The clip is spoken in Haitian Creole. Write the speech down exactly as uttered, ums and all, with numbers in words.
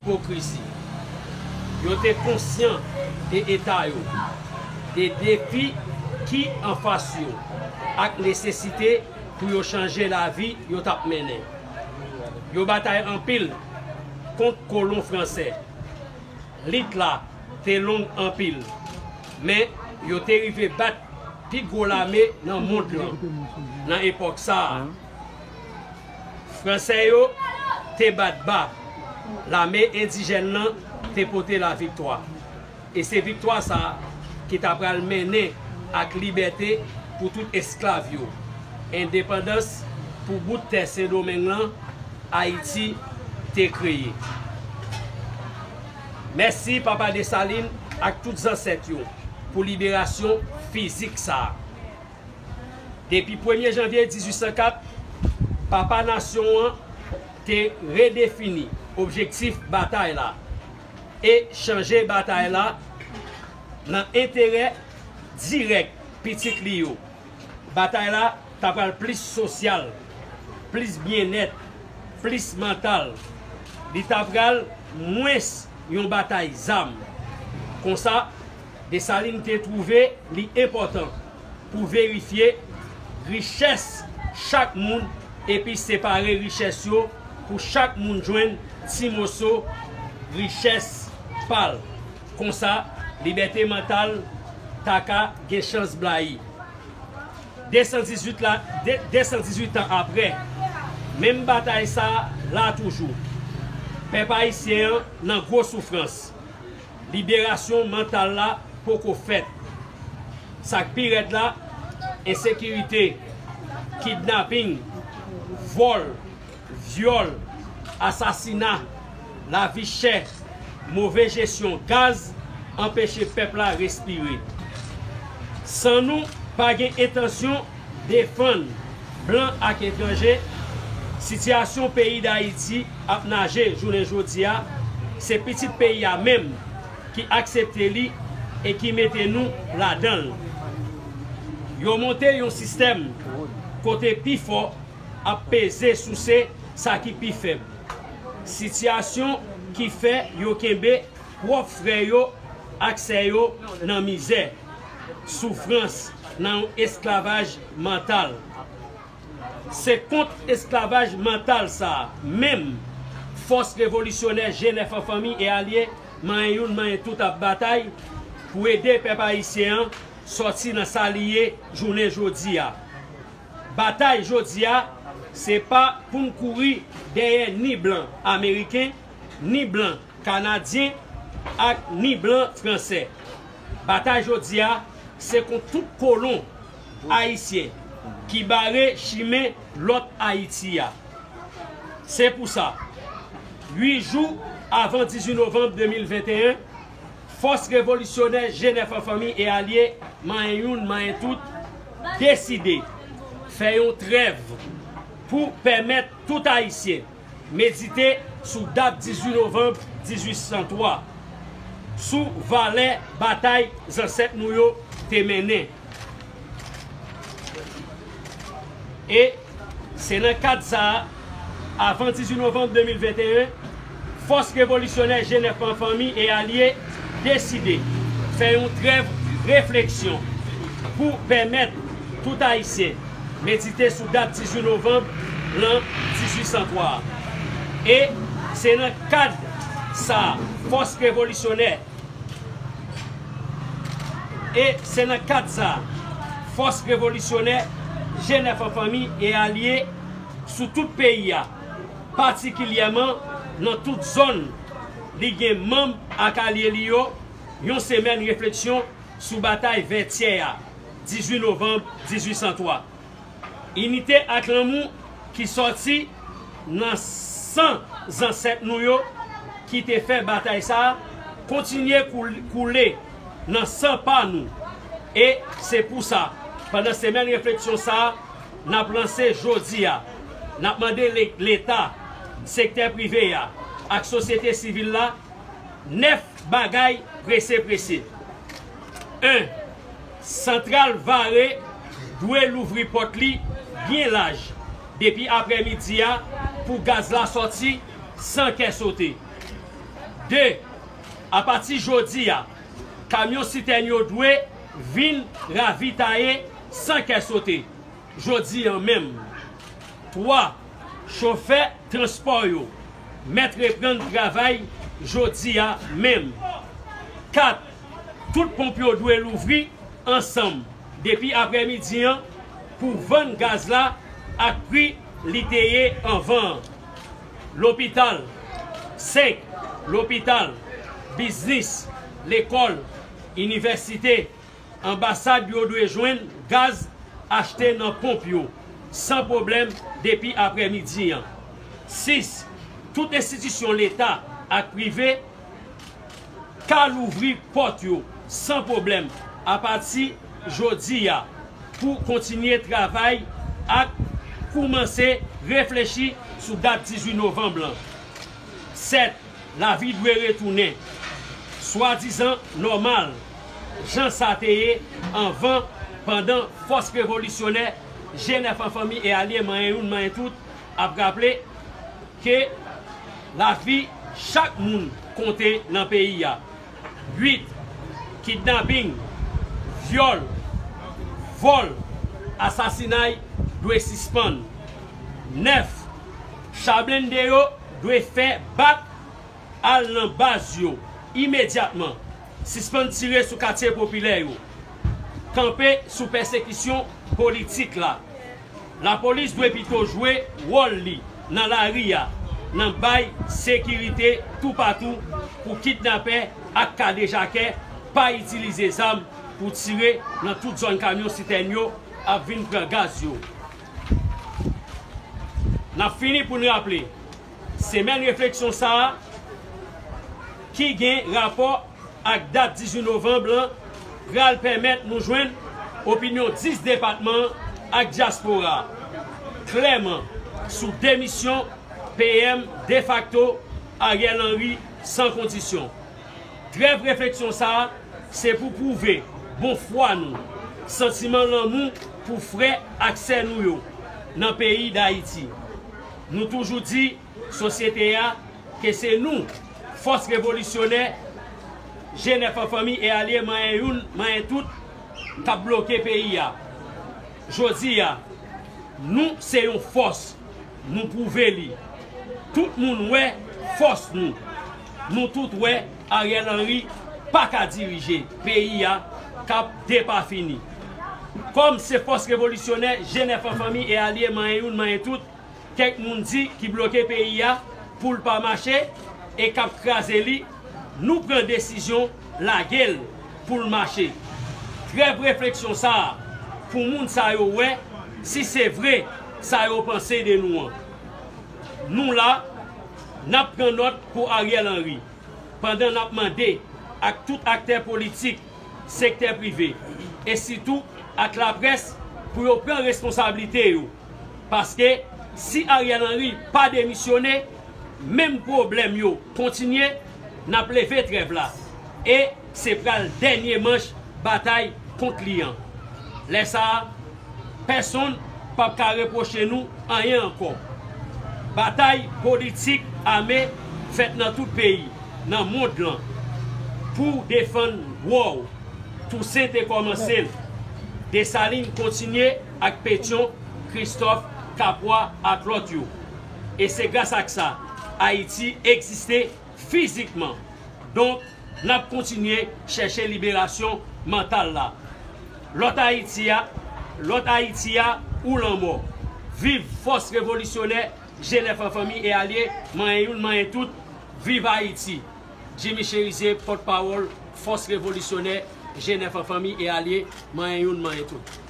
ipokrizi. Yo te konsyan de eta yo, de defi ki anfas yo, ak nesesite pou yo chanje lavi yo t ap mennen. Yo batay anpil kont kolon fransè. Lit la te long anpil, men yo te rive bat pi gwo lame nan mond lan nan epòk sa a. Fransè yo te bat ba, lame endijèn lan te pote laviktwa. E se viktwa sa a ki ta pral mennen ak libète pou tout esklav yo. Endepandans pou bout tè Sendomeng lan, Ayiti te kreye. Mèsi Papa Desalin ak tout zansèt yo pou liberasyon fizik sa a. Depi premye janvye dizuit san kat, Papa Nasyon an te redefini objektif batay la e chanje batay la nan enterè dirèk pitit li yo. Batay la ta pral plis sosyal, plis byennèt, plis mantal. Li ta pral mwens yon batay zam. Konsa, Desalin te twouve li enpòtan pou verifye richès chak moun epi separe richès yo pou chak moun jwenn ti moso richès pa l. Konsa, libète mantal ta ka gen chans blayi. De san dizuit la, de, de san dizuit an apre, menm batay sa a la toujou. Pèp ayisyen an nan gwo soufrans. Liberasyon mantal la poko fèt. Sa k pi rèd la, ensekirite, kidnaping, vòl, vyòl, asasina, lavi chè, move jesyon gaz anpeche pèp la respire. San nou pa gen entansyon defann blan ak etranje, sitiyasyon peyi Dayiti ap naje jounen jodi a, se pitit peyi a menm ki aksepte li e ki mete nou ladan l. Yo monte yon sistèm kote pi fò ap peze souse sa ki pi fèb. Sitiyasyon ki fè yo kenbe pwòp frè yo ak sè yo nan mizè, soufrans, nan yon esklavaj mantal. Se kont esklavaj mantal sa a menm fòs revolisyonè G nèf an fanmi e alye, manyen youn, manyen tout ap batay pou ede pèp ayisyen an sòti nan sa li ye jounen jodi a. Batay jodi a, se pa pou n kouri dèyè ni blan ameriken, ni blan kanadyen, ak ni blan fransè. Batay jodi a, se kont tout kolon ayisyen ki bare chimen lòt Ayiti a. Se pou sa, uit jou avan dizuit novanm de mil venteyen, fòs revolisyonè G nèf an fanmi e alye, manyen youn, manyen tout, deside fè yon trèv pou pèmèt tout Ayisyen medite sou dat dizuit novanm dizuit san twa, sou valè batay zansèt nou yo te mennen. E se nan kad sa a, avan dizuit novanm de mil venteyen, fòs revolisyonè G nèf an fanmi e alye deside fè yon trèv refleksyon pou pèmèt tout Ayisyen medite sou dat dizuit novanm lan dizuit san twa a. E se nan kad sa a, fòs revolisyonè E se nan kad sa a, fòs revolisyonè G nèf an fanmi e alye sou tout peyi a, patikilyèman nan tout zòn li gen manm ak alye li yo, yon semèn refleksyon sou batay Vètyè a, dizuit novanm dizuit san twa. Inite ak lanmou ki sòti nan san zansèt nou yo ki te fè batay sa a kontinye koul-, koule nan san pa nou. E se pou sa, pandan semèn refleksyon sa a, n ap lanse jodi a, n ap mande le-, Leta, sektè prive a ak sosyete sivil la nèf bagay prese prese. En, Santral Vare dwe louvri pòt li byen laj depi aprèmidi a pou gaz la sòti san kè sote. De, apati jodi a, kamyon sitèn yo dwe vin ravitaye san kè sote, jodi a menm. Twa, chofè transpò yo mèt reprann travay jodi a menm. Kat, tout ponp yo dwe louvri ansanm depi aprèmidi an pou vann gaz la ak pri li te ye anvan an. Lopital, senk, lopital, biznis, lekòl, inivèsite, anbasad yo dwe jwenn gaz achte nan ponp yo san pwoblèm depi aprèmidi an. Sis, tout enstitisyon leta ak prive ka louvri pòt yo san pwoblèm apati jodi a pou kontinye travay ak koumanse reflechi sou dat dizuit novanm lan. Sèt, lavi dwe retounen swadizan nòmal, jan sa te ye anvan, pandan fòs revolisyonè G nèf an fanmi e alye manyen youn manyen tout ap raple ke lavi chak moun konte nan peyi a. Uit, kidnaping, vyòl, vòl, asasinay dwe sispann. Nèf, cha blende yo dwe fè bak al nan baz yo imedyatman, sispann tire sou katye popilè yo, kanpe sou pèsekisyon politik la. Lapolis dwe pito jwe wòl li nan lari a, nan bay sekirite toupatou pou kidnapè ak kadejakè pa itilize zam pou tire nan tout zòn kamyon sitèn yo ap vin pran gaz yo. N ap fini pou n raple, semèn refleksyon sa a ki gen rapò ak dat dizuit novanm lan pral pèmèt nou jwenn opinyon dis depatman ak dyaspora klèman sou demisyon P M defakto Ariel Henry san kondisyon. Trèv refleksyon sa a se pou pwouve bon fwa nou, santiman lanmou pou frè ak sè nou yo nan peyi Dayiti. Nou toujou di sosyete a ke se nou, fòs revolisyonè, G nèf an fanmi e alye manyen youn, manyen tout, k ap bloke peyi a. Jodi a, nou se yon fòs, nou pwouve li. Tout moun wè fòs nou. Nou tout wè Ariel Henry pa ka dirije peyi a k ap depafini. Kòm se fòs revolisyonè G nèf an fanmi e alye manyen youn, manyen tout, kèk moun di ki bloke peyi a pou l pa mache e k ap kraze li, nou pran desizyon lage l pou l mache. Trèv refleksyon sa a pou moun sa yo wè si se vre sa yo panse de nou an. Nou la, n ap pran nòt pou Ariel Henry, pandan n ap mande ak tout aktè politik, sektè prive, e sitou ak laprès pou yo pran responsablite yo. Paske si Ariel Henry pa demisyone, menm pwoblèm yo kontinye, n ap leve trèv la. E se pral dènye manch batay kont li an. Lè sa a, pèsonn p ap ka repwoche nou anyen ankò. Batay politik ame fèt nan tout peyi, nan mond lan, pou defann dwa w. Tousen te kòmanse l. Desalin kontinye ak Petyon, Kristòf, Kapwa ak lòt yo. E se gras ak sa, Ayiti egziste fizikman. Donk, n ap kontinye chèche liberasyon mantal la. Lòt Ayiti a, lòt Ayiti a ou lanmò. Viv fòs revolisyonè G nèf an fanmi e alye, manyen youn, manyen tout. Viv Ayiti! Jimmy Chérizier, pòtpawòl fòs revolisyonè G nèf an fanmi e alye, manyen youn, manyen tout.